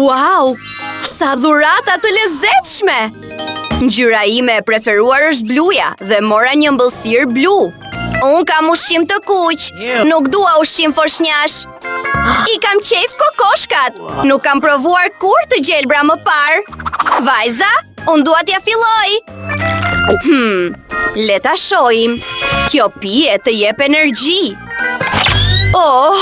Wow! Sa dhurata të lezetshme! Ngjyra ime e preferuar është bluja dhe mora një ëmbëlsirë blu. Unë kam ushqim të kuq, nuk dua ushqim foshnjash. I kam qejf kokoshkat, nuk kam provuar kurrë të gjelbra më parë. Vajza, unë dua t'ia filloj. Hmm, le ta shohim. Kjo pije të jep energji. Oh,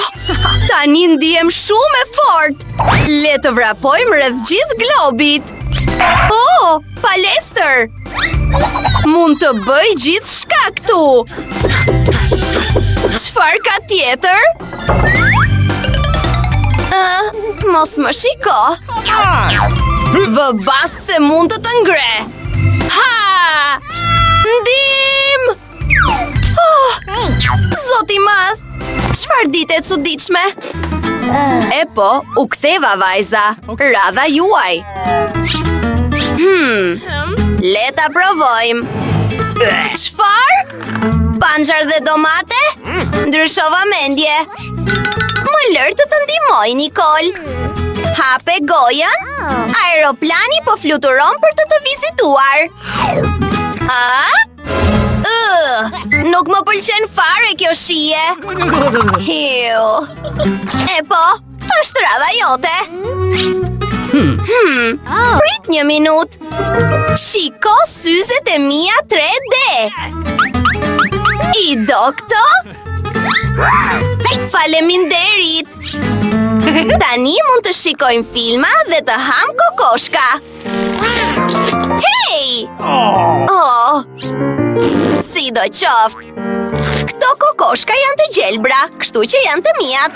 tani ndihem shumë e fortë. Le të vrapojmë rreth gjithë globit. Oh, palestër! Mund të bëj gjithçka këtu. Çfarë ka tjetër? Uh, mos më shiko. Vë bast se mund të të ngre. Ha! Ndihmë! Oh, Zot i madh! Çfarë dite e çuditshme? E po, u ktheva vajza. Radha juaj. Hmm. Le ta provojmë. Çfarë? Panxhar dhe domate? Ndryshova mendje. Më lër të të ndihmoj, Nikol. Hape gojën. Aeroplani po fluturon për të të vizituar. A? Ugh, nuk më pëlqen fare kjo shije. Hiu. E po, është radha jote. Hmm. hmm. Prit një minutë. Shiko syzet e mia 3D. I do këto? Faleminderit. Tani mund të shikojmë filma dhe të hamë kokoshka. Hej! Oh! Sidoqoftë! Këto kokoshka janë të gjelbra, kështu që janë të miat.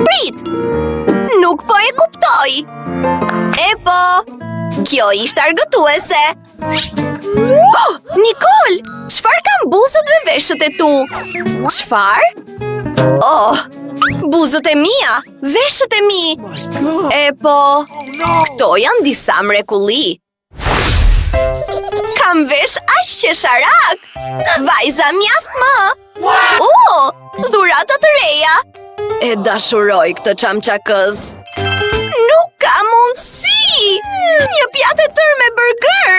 Prit! Nuk po e kuptoj! E po, kjo ishte argëtuese. Oh, Nikol! Çfarë kanë buzët dhe veshët e tu? Çfarë? Oh, buzët e mia! Veshët e mi! E po, këto janë disa mrekulli. Kam veshë aq qesharakë! Vajza mjaft më! Oh, dhurata të reja! E dashuroj këtë çamçakëz. Nuk ka mundësi! Një pjatë e tërë me burger!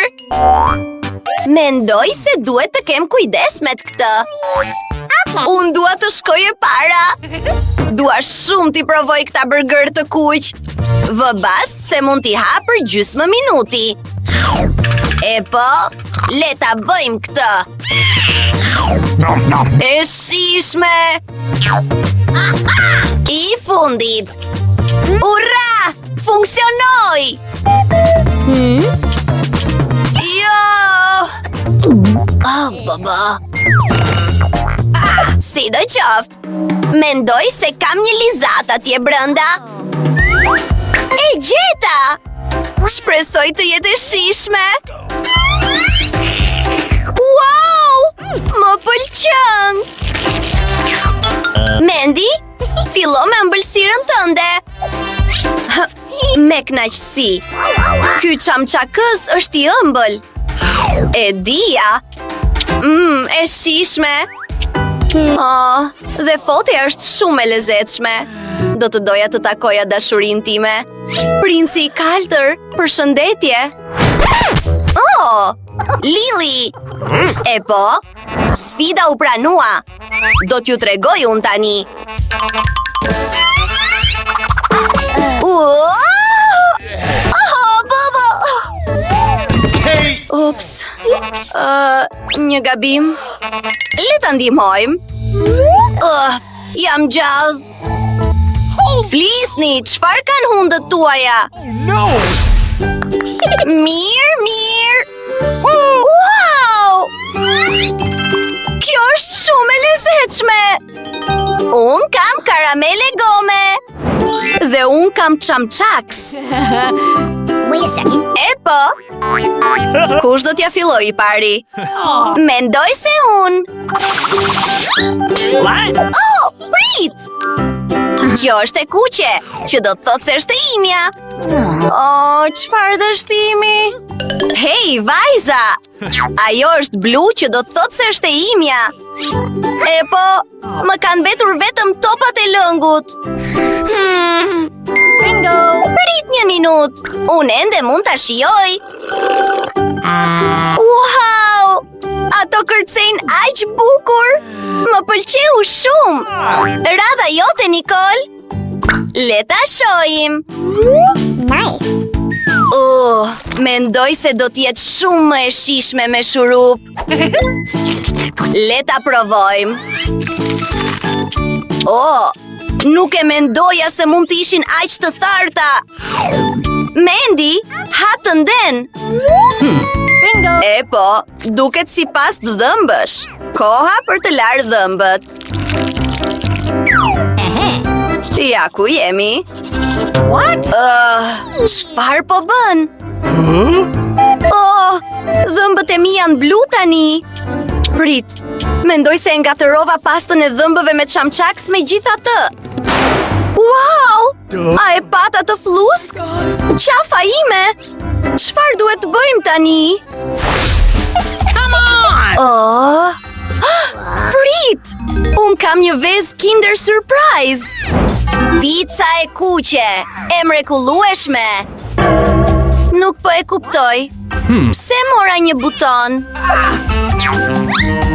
Mendoj se duhet të kem kujdes me këtë. Unë dua të shkoj e para. Dua shumë t'i provoj këta burger të kuq. Vë bast se mund t'i ha për gjysmë minuti. E po, le ta bëjmë këtë. E shijshme! I fundit! Ura! Funksionoi! Hmm? Jo! Oh, baba! Sidoqoftë, mendoj se kam një lizatë atje brenda. E gjeta! Shpresoj të jetë e shijshme. Wow! Më pëlqen! Mendi, fillo me ëmbëlsirën tënde. Me kënaqësi. Ky çamçakëz është i ëmbël. E dija. Mmm, e shijshme. Oh, dhe fotoja është shumë e lezetshme. Do të doja të takoja dashurinë time. Princi i kaltër, përshëndetje. Oh, Lili! E po, sfida u pranua. Do t'ju tregoj unë tani. Oh, bobo! Ups. Uh, një gabim. Le ta ndihmojmë. Uh, jam gjallë. Flisni, çfarë kanë hundët tuaja? Oh, no! Mirë, mirë! Wow! Kjo është shumë e lezetshme! Unë kam karamele gome! Dhe unë kam çamçakëz! Wait a second. E po! Kush do t'ia fillojë i pari? Mendoj se unë! What? Oh, prit! Kjo është e kuqe, që do të thotë se është e imja. Oh, çfarë dështimi? Hej, vajza! Ajo është blu që do të thotë se është e imja. E po, më kanë mbetur vetëm topat e lëngut. Hmm. Bingo! Prit një minutë. minutë. Unë ende mund ta shijoj. Wow! Ato kërcejnë aq bukur! Më pëlqeu shumë! Radha jote, Nicole! Le ta shohim! Nice. Oh, mendoj se do të jetë shumë më e shijshme me shurup. Le ta provojmë. Oh, nuk e mendoja se mund të ishin aq të tharta. Mandy, ha tënden. Bingo. E po, duket si pastë dhëmbësh. Koha për të larë dhëmbët. Ja ku jemi. What? Çfarë po bën? Oh, dhëmbët e mi janë blu tani. Prit, mendoj se e ngatërrova pastën e dhëmbëve me çamçakës megjithatë. Wow! A e patë atë flluskë? Qafa ime! Çfarë duhet të bëjmë tani? Come on! Oh! Prit! Unë kam një vezë Kinder Surprise! Pica e kuqe, e mrekullueshme! Nuk po e kuptoj. Pse mora një buton?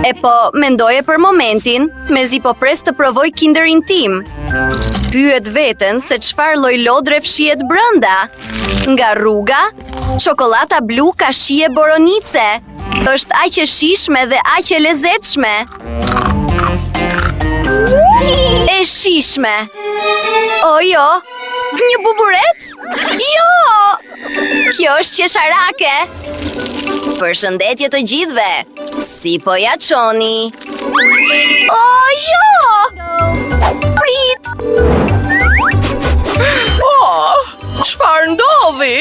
E po, mendoje për momentin, mezi po pres të provoj Kinderin tim. Pyet veten se çfarë lloj lodre fshihet brenda. Nga rruga, çokollata blu ka shije boronice. Është aq e shijshme dhe aq e lezetshme. E shijshme. O jo, një buburec? Jo! Kjo është qesharake. Përshëndetje të gjithëve. Si po ja çoni? O jo! Prit! Oh, çfarë ndodhi?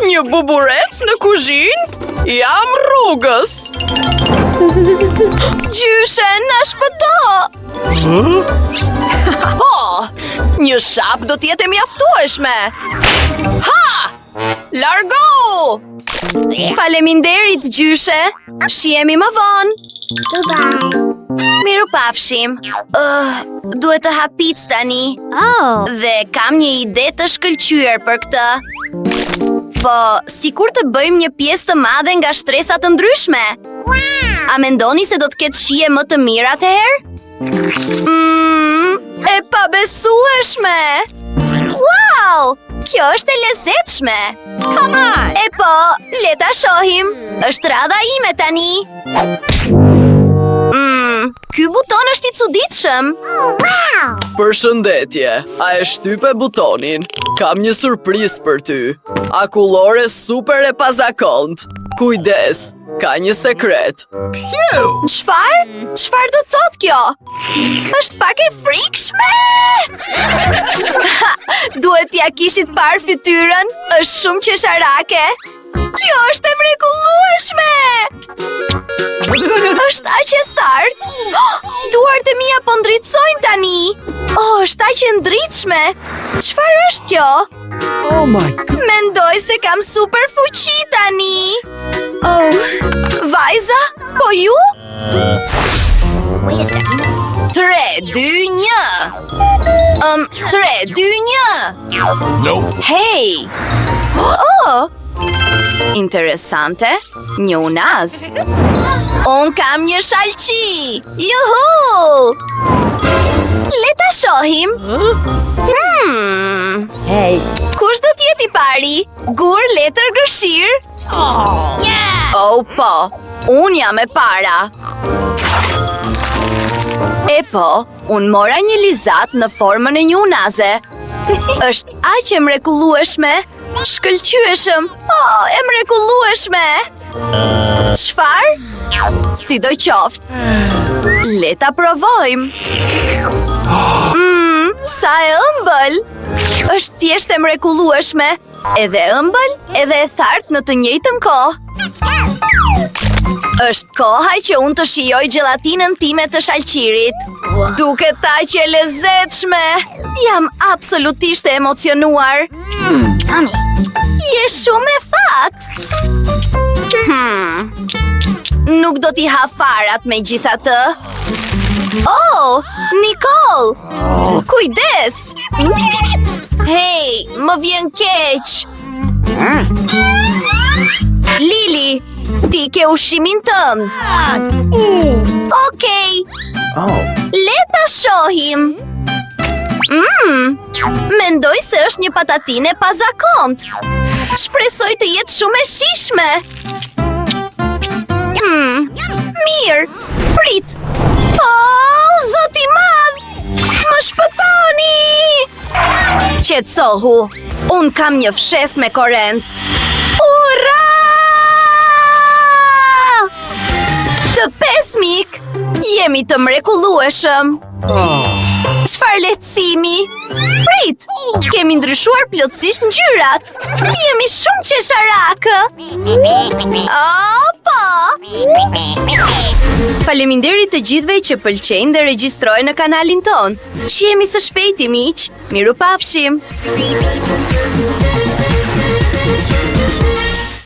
Një buburec në kuzhinë? Jam rrugës. Gjyshe, na shpëto! Po, një shapë do të jetë e mjaftueshme. Ha! Largohu! Faleminderit, gjyshe. Shihemi më vonë. Goodbye. Mirupafshim. Uh, duhet të ha picë tani. Oh. Dhe kam një ide të shkëlqyer për këtë. Po, sikur të bëjmë një pjesë të madhe nga shtresa të ndryshme. Wow. A mendoni se do të ketë shije më të mirë atëherë? Mmm, e pabesueshme! Wow! Kjo është e lezetshme! Come on. E po, le ta shohim. Është radha ime tani. Mmm, ky buton është i çuditshëm. Oh, wow. Përshëndetje, a e shtype butonin? Kam një surprizë për ty. Akullore super e pazakontë. Kujdes, ka një sekret. Çfarë? Çfarë do të thotë kjo? Është pak e frikshme! Duhet t'ia kishit parë fytyrën, është shumë qesharake. Kjo është e mrekullueshme! Është aq e thartë. Oh, duart e mia po ndriçojnë tani. Oh, është aq e ndritshme. Çfarë është kjo? Oh my god. Mendoj se kam super fuqi tani. Oh. Vajza, po ju? Wait a second. 3, 2, 1 3, 2, 1 Nope. Hej! Oh! Interesante, një unazë. Unë kam një shalqi! Juhu! Le ta shohim! Hmm. Hey. Kush do të jetë i pari? Gur, letër, gërshirë? Yeah. Oh, po, unë jam e para. E po, unë mora një lizatë në formën e një unaze. Është aq e mrekullueshme, shkëlqyeshëm. Oh, e mrekullueshme. Çfarë? Sidoqoftë. Le ta provojmë. Mmm, sa e ëmbël. Është thjesht e mrekullueshme. Edhe e ëmbël, edhe e thartë në të njëjtën kohë. Është koha që unë të shijoj xhelatinën time të shalqirit. Duket aq e lezetshme. Jam absolutisht e emocionuar. Yummy. Je shumë me fat. Hmm. Nuk do t'i ha farat megjithatë. Oh, Nicole! Kujdes! Hej, më vjen keq. Lili, ti ke ushqimin tënd. Okej. Oh. Le ta shohim. Mmm, mendoj se është një patatine e pazakontë. Shpresoj të jetë shumë e shijshme. Mmm, mirë, prit. Oh, zot i madh! Më shpëtoni! Qetësohu, unë kam një fshesë me korrent. Ura! Të pesë mik, jemi të mrekullueshëm. Çfarë lehtësimi! Prit! Kemi ndryshuar plotësisht ngjyrat. Jemi shumë qesharakë. Oh, po! Faleminderit të gjithëve që pëlqejnë dhe regjistrohen në kanalin tonë. Shihemi së shpejti, miq. Mirupafshim!